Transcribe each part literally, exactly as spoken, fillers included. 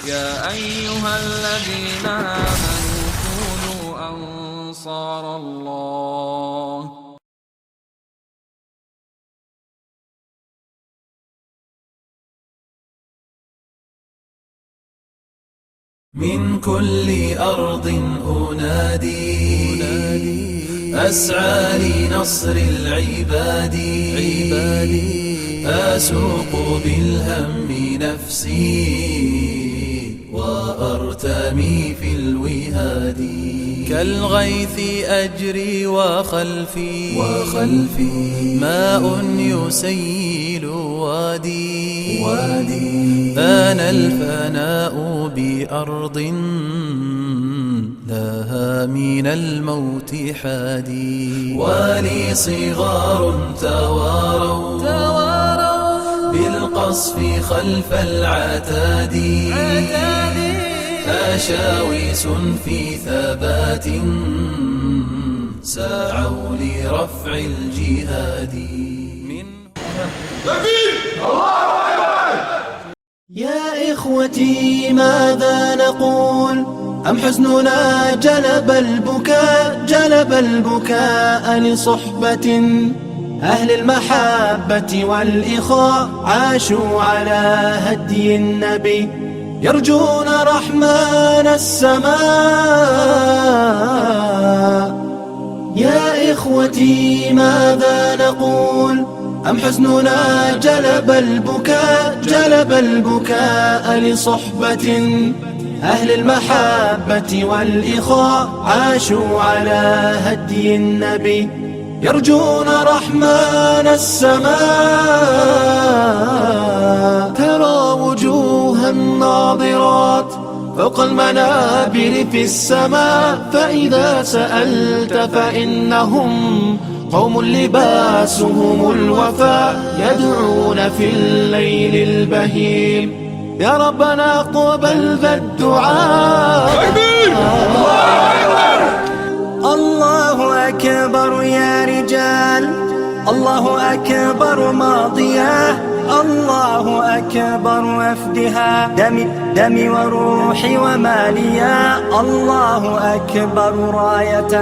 يا أيها الذين آمنوا كونوا أنصار الله. من كل أرض أنادي، أسعى لنصر العباد، أسوق بالهم نفسي وأرتمي في الوهاد. كالغيث أجري وخلفي، وخلفي ماء يسيل وادي، وادي فانا الفناء بأرض لها من الموت حادي. ولي صغار تواروا، تواروا بالقصف خلف العتاد، عتاد أشاوس في ثبات سعوا لرفع الجهاد. من تكبير! الله أكبر! يا إخوتي، ماذا نقول؟ أم حزننا جلب البكاء، جلب البكاء لصحبة أهل المحبة والإخاء عاشوا على هدي النبي، يرجون رحمن السماء. يا إخوتي، ماذا نقول؟ أم حزننا جلب البكاء، جلب البكاء لصحبة أهل المحبة والإخاء عاشوا على هدي النبي، يرجون رحمن السماء. ترى وجوها ناظرات فوق المنابر في السماء، فإذا سألت فإنهم قوم لباسهم الوفاء، يدعون في الليل البهيم: يا ربنا اقبل ذا الدعاء. تكبير! الله أكبر! الله أكبر يا رجال، الله أكبر ماضياه، الله أكبر وفدها، دمي، دمي وروحي وماليا، الله أكبر راية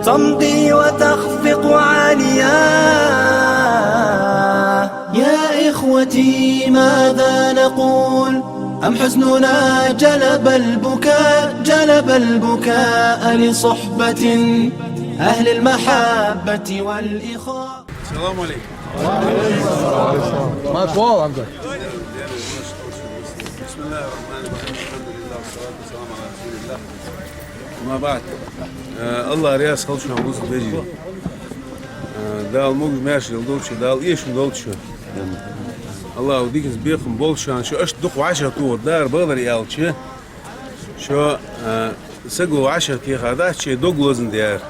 تمضي وتخفق عاليا. يا إخوتي، ماذا نقول؟ أم حزننا جلب البكاء، جلب البكاء لصحبة أهل المحبة والإخاء. السلام عليكم. Mark Wall, I'm good. بسم الله الرحمن الرحيم. الحمد لله والصلاة والسلام على رسول الله. أما بعد. Э, АллахӀ раьза хилва шоана, бусалба вежарий. Э, Дала могаш-маьрша долда шо, Дала эшам долда шо. АллахӀа дикаца бекхам болба шоана, шо иштта дукха вӀашагӀтохаргдар, бакъдар аьлча. Шо, э, саго вӀашагӀтехадац, шоай дог лазаш дар.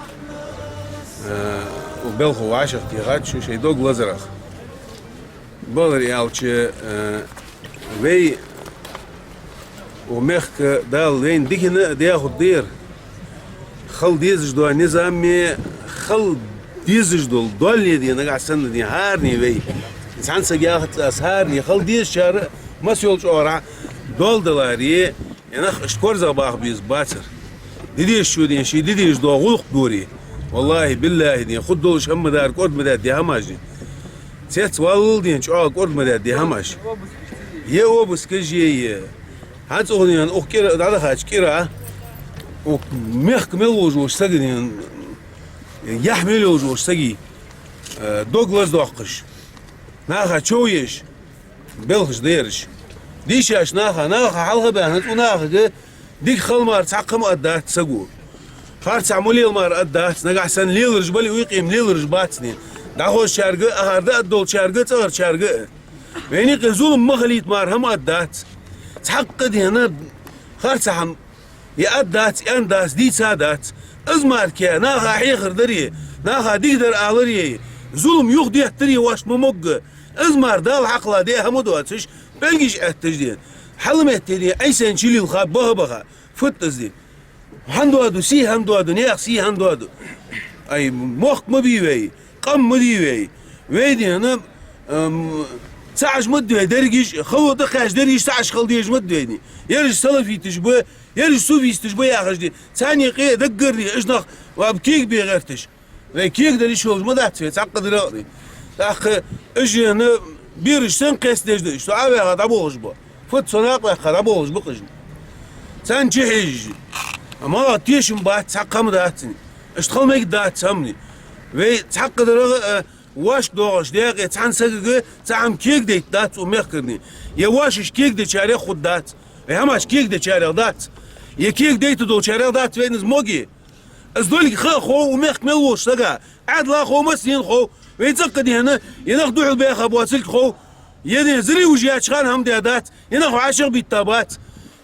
Э, укх балхо вӀашагӀтехадац шо шоай дог лазарах. Бакъдар аьлча, э, вай укх мехка Дала вайна дикана а дехуд дера. Хила дезаш дола низам а, хила дезаш дола дола а дий, нагахьа санна дий, хӀаране вай. Цхьан сага яхац аз, хӀаране хила дезачар а, масса йолча оагӀорахьа дола даларе, е нах иштта корзагӀбаха беза бацар. Де дезачо дий, ший де дезаш дола гӀулакх доре. ВаллахӀи, биллахӀи дий, хургдолаш хӀама дар, кӀорда ма даьд дий хӀамаш дий. Цецваллал дий, чӀоагӀа кӀорда ма даьд дий хӀамаш. Е обыскаш е, е. ХӀанз укх дий, укх кӀира, дӀадахача кӀира, укх мехка мел волаш волча сага дий, яхь мел йолаш волча сага, э, дог лазадоаккхаш, наха чов еш, белхаш да ераш. Дийшача наха, наха хьалха баьнна, цу нахага дика хила мара цхьаккха хӀама аргдац саго. Харцахьа ма лела мара аргдац, нагахьа санна лелараш бале, уйкъе-м лелараш бац дий. ДӀахозачарга а, ахар да аргдолчарга а, цӀагӀарчарга а. Вайна юкъе зулам ма хилийта мара хӀама аргдац. Цхьаккха дий, харцахьа-м е аргдац, аьннадац, дийцадац. Из мара кхы наха хьехар даре, наха дикадар аларе, зулам юхадеттаре воашта ма могга. Из мара Дала хьакхала де хӀама доацаш, пӀелгаш Ӏетташ дий, хьалметте дий, Ӏийсанна чулилха баха-баха, фуд из дий. ХӀана доаду, сий хӀана доаду, наьха сий хӀана доаду? Ай, мохк ма бий вай, къам ма дий вай. Вай дий, ам, ЦаӀаш ма да вай дерригаш, хало тӀакхаьча дерригаш цаӀаш хила дезаш ма да вайна. Ераш салафиташ ба, ераш суфисташ ба яхаш да. Царна юкъе даггара да уж нах, ва, кегабе гӀерташ. Вай кегадар йиш йолаш ма дац вай, цхьаккха дар а да. ТӀаккха уж, ну, бераш санна кхестадеш да уж, со Ӏоваьха дӀаболхаш ба. Фуд со накъаваьккха дӀаболхаш ба-кх уж. Царна чухьежаш. Амма тешам бац, цхьаккха хӀама дац. Иштта хила мегаргдац хӀама. Вай цхьаккха дар а, э, вӀашкадоагӀаш декъе цхьан сагага цхьа хӀама кегадайта дац укх мехкарна. Е вӀаший кегадечарех хургдац. Е хӀамаш кегадечарех дац. Е кегадайта долчарех дац вайна из моге. Из долга ха а хов укх мехка мел волча сага. Ӏаьдала хов, массанена хов. Вай цӀаккха дена, е нах духьал баьха боацилга хов. Е дена зрив уж яьча хана хӀама даь дац. Е нах вӀашагӀбитта бац.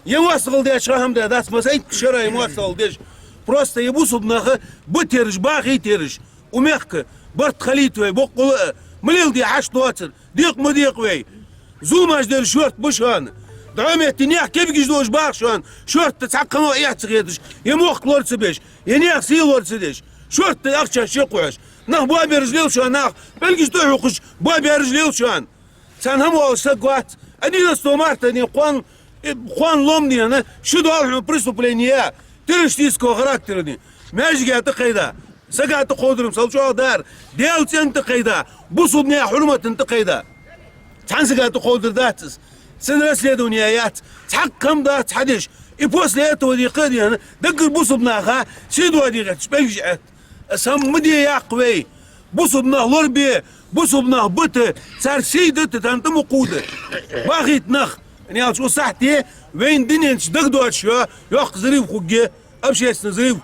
Е моастагӀал деча хана хӀама даь дац. Масайтта шера е моастагӀал деш. Просто е бусалба нах ба тераш, бахий тераш. Укх мехка барт хилийта вай, боккъала а, ма леладе хьашт доацар, декъа ма декъа вай. Зуламаш дар шортта ба шоана. ДӀа метте наьха кепигаш долаш баха шоана, шортта цхьаккха хӀама эца ца хеташ, е мохк лора ца беш, е наьха сий лора ца деш, шортта ахчаш чукхухьаш. Нах боабераш лел шоана, нах пӀелгаш тӀа хьокхаш боабераш лел шоана. Царна хӀама оалаш саг вац. Одиннадцатого марта ден кхоана, э, кхоана ломнена, шу дола хьона преступление, террористического характера ден. Маьждига тӀакхайда, сага тӀакховдар-м сел чӀоагӀа дар, Даьла цӀен тӀакхайда, бусалба наьха хьурмата тӀакхайда. Цхьан сага тӀакховдар дац из. Цун расследование яц. Цхьаккха хӀама дац хьадеш. И после этого декъа а дена, даггара бусалба наха сий доаде гӀерташ пӀелгаш Ӏетта. Из хӀама ма де яккха вай. Бусалба нах лорабе, бусалба нах бита, цар сий дита, тӀа ма кхувда. Бахийта нах. ХӀана аьлча укх сахьте вайна дунен чу дагадоацаш йола йоккха взрыв хургья, общественный взрыв.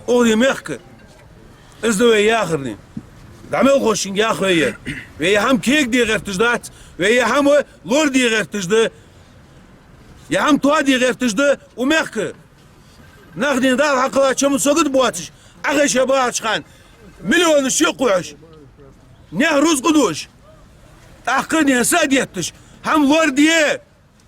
Укх ден мехка. Из да вай яхар. ДӀа мел хошинг ях вай. Вай е хӀама кегаде гӀерташ дац. Вай е хӀама лораде гӀерташ да. Е хӀама тоаде гӀерташ да укх мехка. Нах ден Дала хьакхелла чаман сагот боацаш, Ӏохайша бахача хана, миллионаш чукхухьаш, наьха рузкъа дуаш, тӀаккха ден са а детташ, хӀама лораде,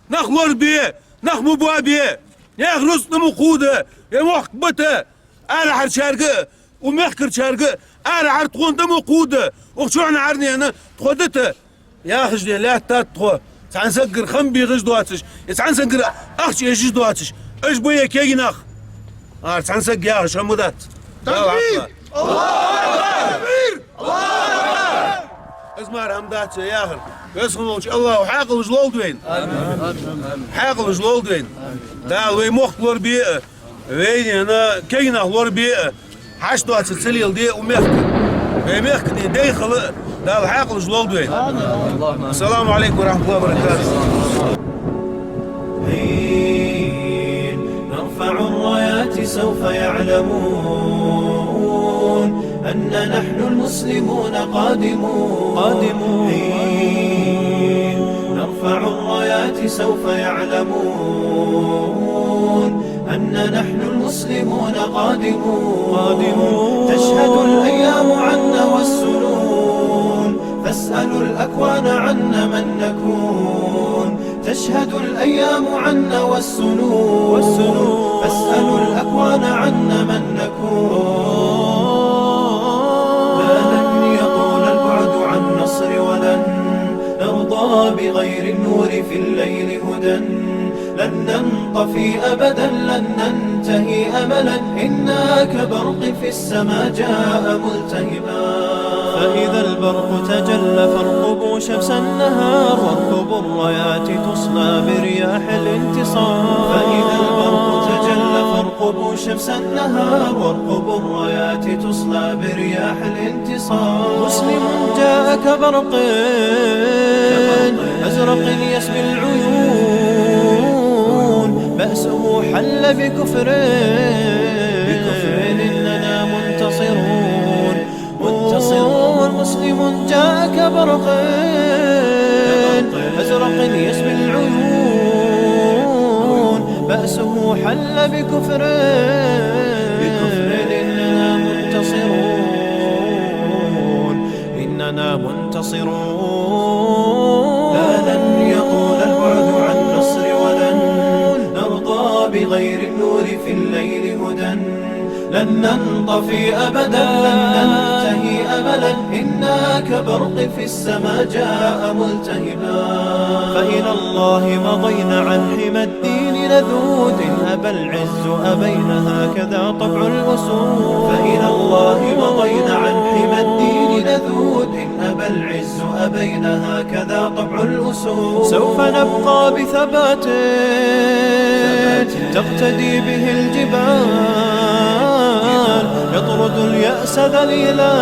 нах лорабе, нах ма боабе, наьха рузкъа тӀа ма кхувда, е мохк бита, арахьарчарга а, укх мехкарчарга а, арахьара тхона тӀа ма кхувда, укх чухьнахьара дена тхо дита. Яхаш ден лаьттад тхо, цхьан сагагара хам бехаш доацаш, е цхьан сагагара ахча эшаш доацаш, уж ба е кегий нах. Ара цхьан сага яхаш хӀама дац. Такбир! Аллаху акбар! Такбир! Аллаху акбар! Из мара хӀама дац вай яхар. Веза хинна волча Аллахо хьаькъалаш лолда вайна. Хьаькъалаш лолда вайна. Дала вай мохк лорабе а, вайна кегий нах лорабе а, хьашт доацар ца леладе укх мехка. Вай мехка ден дай хила а, Дала хьаькъалаш лолда вайна. السلام عليكم ورحمة الله وبركاته. حين نرفع الرايات سوف يعلمون أن نحن المسلمون قادمون. قادمون. حين نرفع الرايات سوف يعلمون أن نحن المسلمون قادمون. قادمون. تشهد الأيام عنا والسنون، فاسألوا الأكوان عنا من نكون. تشهد الأيام عنا والسنون، والسنون. فاسألوا الأكوان عنا من نكون. لا، لن يطول البعد عن نصر، ولن نرضى بغير النور في الليل هدى. لن ننطفي أبدا، لن ننتهي أملا، إنا كبرق في السماء جاء ملتهبا. فإذا البرق تجلى فارقبوا شمس النهار، وارقبوا الرايات تصلى برياح الانتصار. فإذا البرق تجلى فارقبوا شمس النهار، وارقبوا الرايات تصلى برياح الانتصار. مسلم جاء كبرق أزرق يسبي العيون، بأسه حل بكفر، بكفر إننا منتصرون. منتصرون. مسلم جاء كبرق أزرق يسبي العيون، بأسه حل بكفر، بكفر إننا منتصرون. إننا منتصرون. لا، لن يطول البعد عن نصر، ولن نرضى بغير النور في الليل هدى. لن ننطفي أبدا، لن ننتهي أملا، إنا كبرق في السماء جاء ملتهبا. فإلى الله مضينا عن حمى الدين نذود، إن أبى العز أبينا، هكذا طبع الأسود. فإلى الله مضينا عن حمى الدين نذود، إن أبى العز أبينا، هكذا طبع الأسود. سوف نبقى بثبات تقتدي به الجبال، يطرد اليأس ذليلا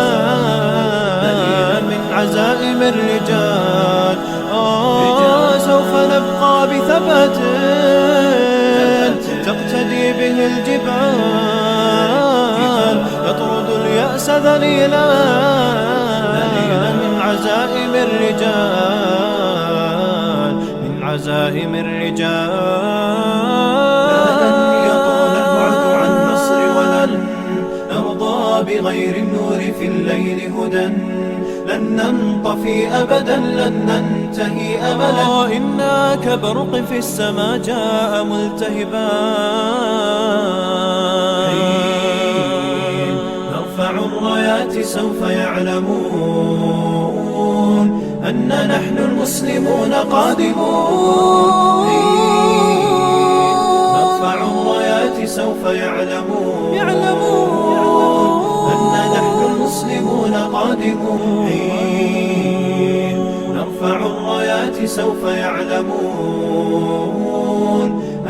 من عزائم الرجال. آه، سوف نبقى بثبات تقتدي به الجبال، يطرد اليأس ذليلا من عزائم الرجال، من عزائم الرجال. لا، لن يطول البعد عن نصر، ولن نرضى بغير النور في الليل هدى. لن ننطفي أبدا، لن ننتهي أملا، آه، إنا كبرق في السماء جاء ملتهبا. حين نرفع الرايات سوف يعلمون أن نحن المسلمون قادمون. حين نرفع الرايات سوف يعلمون أن نحن المسلمون قادمون. حين نرفع الرايات سوف يعلمون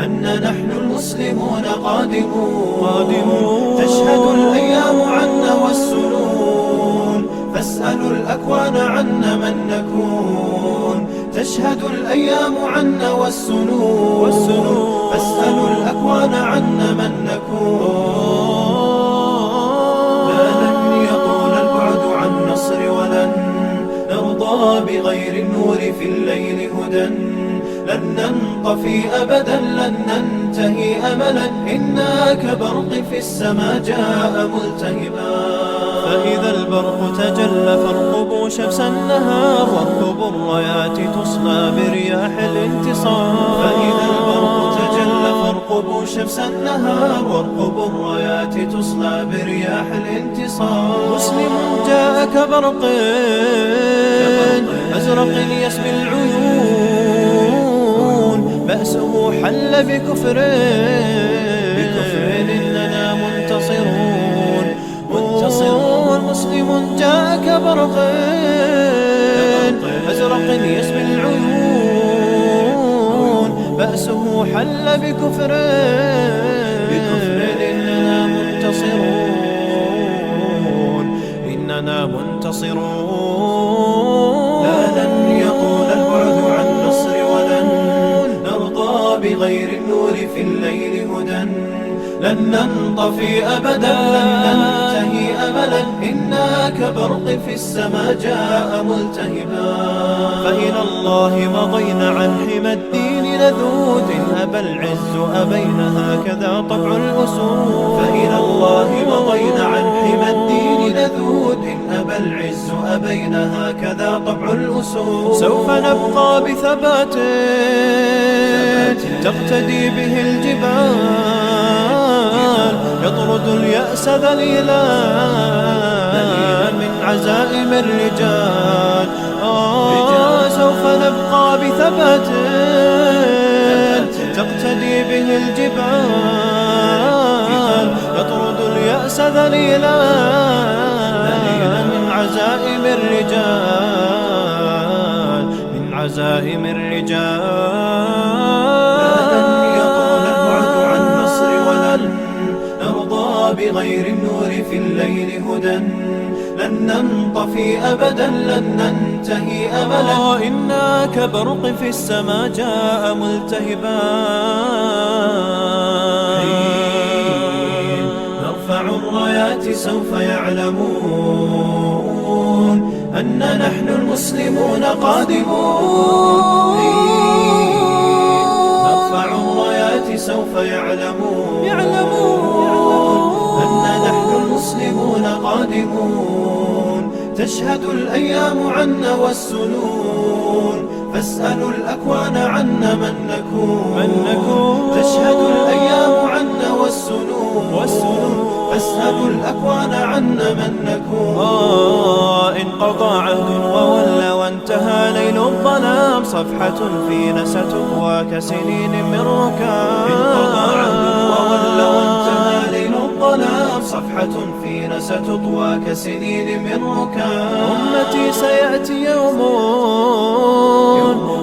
أن نحن المسلمون قادمون. تشهد الأيام عنا والسنون، فاسألوا الأكوان عنا من نكون. تشهد الأيام عنا والسنون، فاسألوا الأكوان عنا من نكون. لا، لن يطول البعد عن نصر، ولن نرضى بغير النور في الليل هدى. لن ننطفي أبدا، لن ننتهي أملا، إنا كبرق في السماء جاء ملتهبا. فإذا البرق تجلى فارقبوا شمس النهار، وارقبوا الرايات تصلى برياح الانتصار. فإذا البرق تجلى فارقبوا شمس النهار، وارقبوا الرايات تصلى برياح الانتصار. مسلم جاء كبرق أزرق يسبي العيون، بأسه حل بكفر، بكفر إننا منتصرون. منتصرون. مسلم جاء كبرق أزرق يسبي العيون، بأسه حل بكفر، بكفر إننا منتصرون، إننا منتصرون. لا، لن يطول البعد عن نصر، ولن نرضى بغير النور في الليل هدى. لن ننطفي أبدا، لن ننتهي أملا، إنا كبرق في السماء جاء ملتهبا. فإلى الله مضينا عن حمى الدين نذود، إن أبى العز أبينا، هكذا طبع الأسود. فإلى الله مضينا عن حمى الدين نذود، إن أبى العز أبينا، هكذا طبع الأسود. سوف نبقى بثبات تقتدي به الجبال، يطرد اليأس ذليلا من عزائم الرجال. آه، سوف نبقى بثبات تقتدي به الجبال، يطرد اليأس ذليلا من عزائم الرجال، من عزائم الرجال. لن يطول البعد عن نصر، ولن نرضى بغير النور في الليل هدى. لن ننطفي أبدا، لن ننتهي أملا. آه، إنا كبرق في السماء جاء ملتهبا. حين نرفع الرايات سوف يعلمون أن نحن المسلمون قادمون. حين نرفع الرايات سوف يعلمون أن نحن المسلمون قادمون. تشهد الأيام عنا والسنون، فاسألوا الأكوان عنا من نكون. من نكون. تشهد الأيام عنا والسنون. والسنون. فاسألوا الأكوان عنا من نكون. آه، انقضى عهد وولى وانتهى ليل الظلام، صفحة فينا ستطوى كسنين من ركام. انقضى عهد وولى وانتهى ليل الظلام، صفحة فينا ستطوى كسنين من ركام. أمتي سيأتي يوم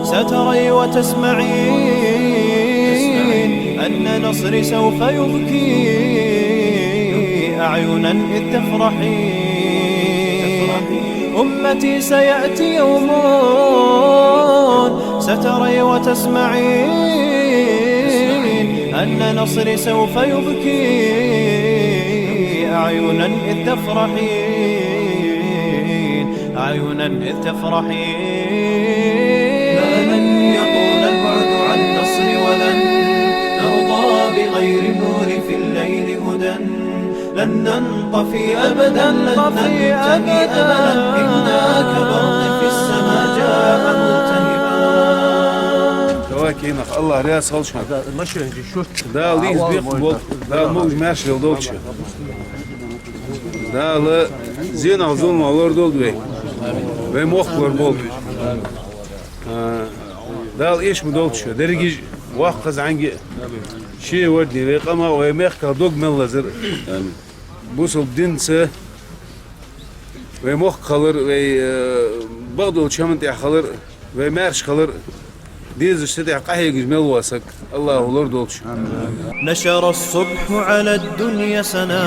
ستري وتسمعين أن نصري سوف يبكي أعينا إذ تفرحين. أمتي سيأتي يوم ستري وتسمعين أن نصري سوف يبكي أعينا إذ تفرحين، أعينا إذ تفرحين. ما لن يطول البعد عن نصر ولن نرضى بغير النور في الليل هدى. لن ننطفي أبدا، لن ننطفي أبدا. إنا كبرق في السماء جاء ملتهبا. Давай, кӀинах, Аллах раьза хилва шоана. Дала дийца бекхам болба, Дала могаш-маьрша долда шо. Дала зенах, зуламах лорадолда вай. Вай мохк лораболба. А, Дала эш ма долда шо, дерригаш а, воккхаца, зӀамига а. Ший варди вай къамах, вай мехках дог мел лазар. Бусалба динца вай мохк хилар, вай, э, бакъдолча хӀаман тӀа хилар, вай маьрша хилар, дезача са тӀа къахьегаш мел вола саг Аллахо лорадолда шо. نشر الصبح على الدنيا سنا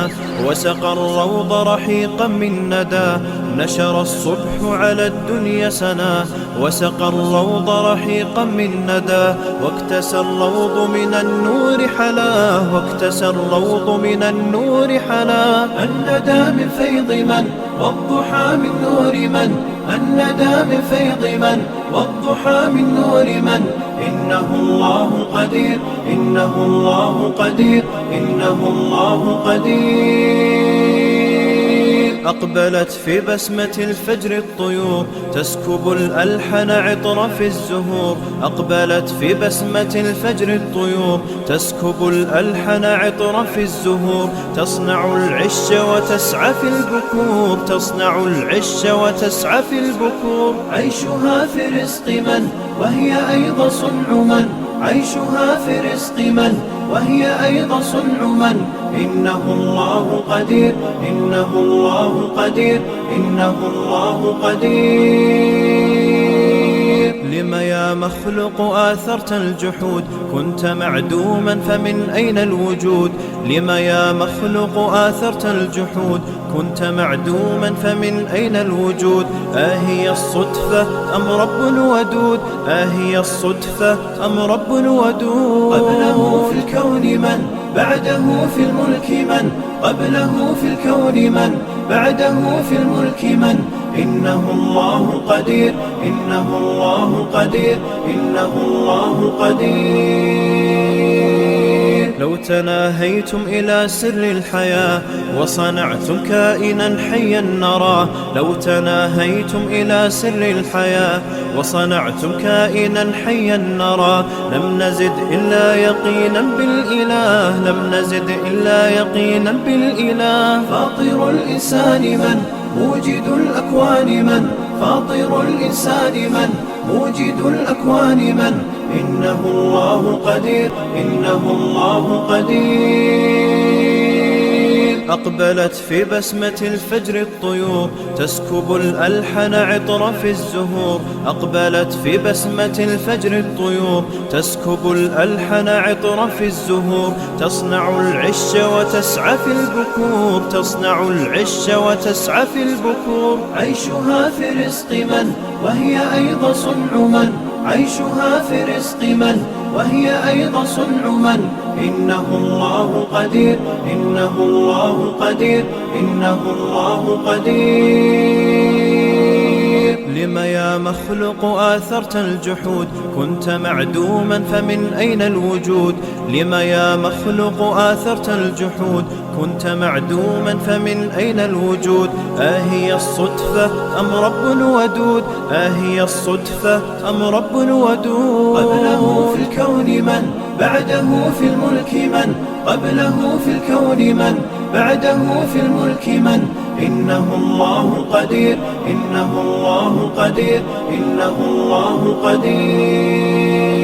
وسقى الروض رحيقا من ندى. نشر الصبح على الدنيا سنا وسقى الروض رحيقا من ندى. واكتسى الروض من النور حلا، واكتسى الروض من النور حلا. الندى من فيض من، والضحى من نور من. الندى من فيض من، والضحى من نور من. إنه الله قدير، إنه الله قدير، إنه الله قدير. أقبلت في بسمة الفجر الطيور تسكب الألحان عطر في الزهور. أقبلت في بسمة الفجر الطيور تسكب الألحان عطر في الزهور. تصنع العش وتسعى في البكور، تصنع العش وتسعى في البكور. عيشها في رزق من، وهي أيضا صنع من. عيشها في رزق من، وهي أيضا صنع من. إنه الله قدير، إنه الله قدير، إنه الله قدير. لم يا مخلوق آثرت الجحود؟ كنت معدوما فمن أين الوجود؟ لم يا مخلوق آثرت الجحود؟ كنت معدوما فمن أين الوجود؟ أهي الصدفة أم رب ودود؟ أهي الصدفة أم رب ودود؟ قبله في الكون من؟ بعده في الملك من؟ قبله في الكون من؟ بعده في الملك من؟ إنه الله قدير، إنه الله قدير، إنه الله قدير. لو تناهيتم إلى سر الحياة وصنعتم كائنا حيا نراه، لو تناهيتم إلى سر الحياة وصنعتم كائنا حيا نراه، لم نزد إلا يقينا بالإله، لم نزد إلا يقينا بالإله. فاطر الإنسان من؟ موجد الأكوان من؟ فاطر الإنسان من؟ موجد الأكوان من؟ إنه الله قدير، إنه الله قدير. أقبلت في بسمة الفجر الطيور تسكب الألحان عطر في الزهور. أقبلت في بسمة الفجر الطيور تسكب الألحان عطر في الزهور. تصنع العش وتسعى في البكور، تصنع العش وتسعى في البكور. عيشها في رزق من؟ وهي أيضا صنع من؟ عيشها في رزق من؟ وهي أيضا صنع من؟ إنه الله قدير، إنه الله قدير، إنه الله قدير. لم يا مخلوق آثرت الجحود؟ كنت معدوما فمن أين الوجود؟ لم يا مخلوق آثرت الجحود؟ كنت معدوما فمن أين الوجود؟ أهي الصدفة أم رب ودود؟ أهي الصدفة أم رب ودود؟ قبله في الكون من؟ بعده في الملك من، قبله في الكون من، بعده في الملك من، إنه الله قدير، إنه الله قدير، إنه الله قدير.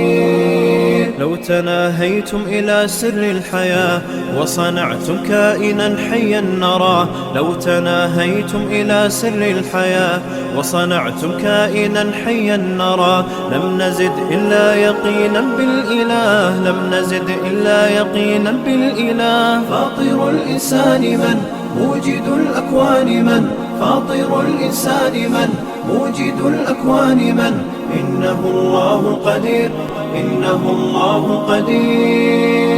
لو تناهيتم إلى سر الحياة وصنعتم كائنا حيا نراه، لو تناهيتم إلى سر الحياة وصنعتم كائنا حيا نراه، لم نزد إلا يقينا بالإله، لم نزد إلا يقينا بالإله. فاطر الإنسان من، موجد الأكوان من، فاطر الإنسان من، موجد الأكوان من، إنه الله قدير، إنه الله قدير.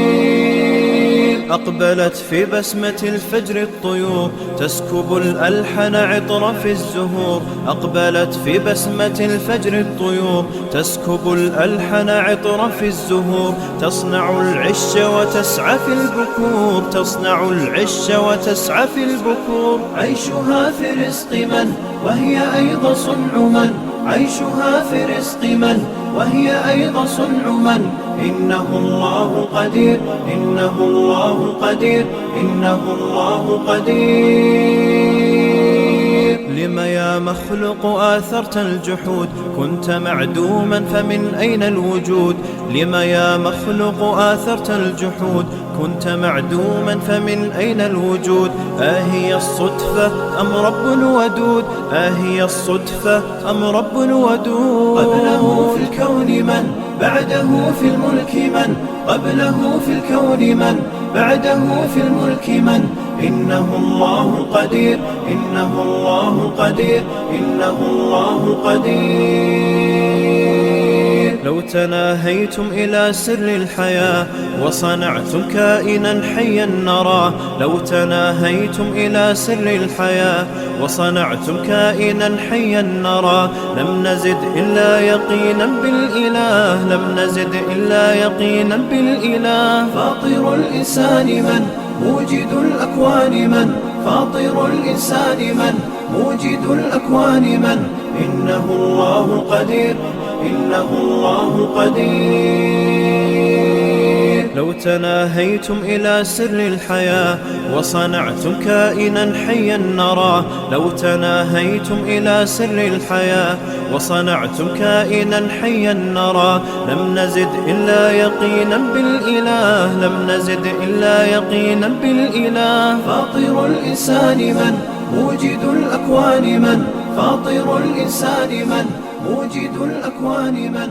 أقبلت في بسمة الفجر الطيور تسكب الألحان عطر في الزهور، أقبلت في بسمة الفجر الطيور تسكب الألحان عطر في الزهور، تصنع العش وتسعى في البكور، تصنع العش وتسعى في البكور. عيشها في رزق من، وهي أيضا صنع من، عيشها في رزق من، وهي أيضا صنع من، إنه الله قدير، إنه الله قدير، إنه الله قدير. لم يا مخلوق آثرت الجحود، كنت معدوما فمن أين الوجود؟ لم يا مخلوق آثرت الجحود، كنت معدوما فمن أين الوجود؟ أهي الصدفة أم رب ودود؟ أهي الصدفة أم رب ودود؟ قبله في الكون من، بعده في الملك من، قبله في الكون من، بعده في الملك من، إنه الله قدير، إنه الله قدير، إنه الله قدير. لو تناهيتم إلى سر الحياة وصنعتم كائنا حيا نراه، لو تناهيتم إلى سر الحياة وصنعتم كائنا حيا نراه، لم نزد إلا يقينا بالإله، لم نزد إلا يقينا بالإله. فاطر الإنسان من، موجد الأكوان من، فاطر الإنسان من، موجد الأكوان من، إنه الله قدير، إنه الله قدير. لو تناهيتم إلى سر الحياة وصنعتم كائنا حيا نراه، لو تناهيتم إلى سر الحياة وصنعتم كائنا حيا نراه، لم نزد إلا يقينا بالإله، لم نزد إلا يقينا بالإله. فاطر الإنسان من، موجد الأكوان من، فاطر الإنسان من، موجد الأكوان من،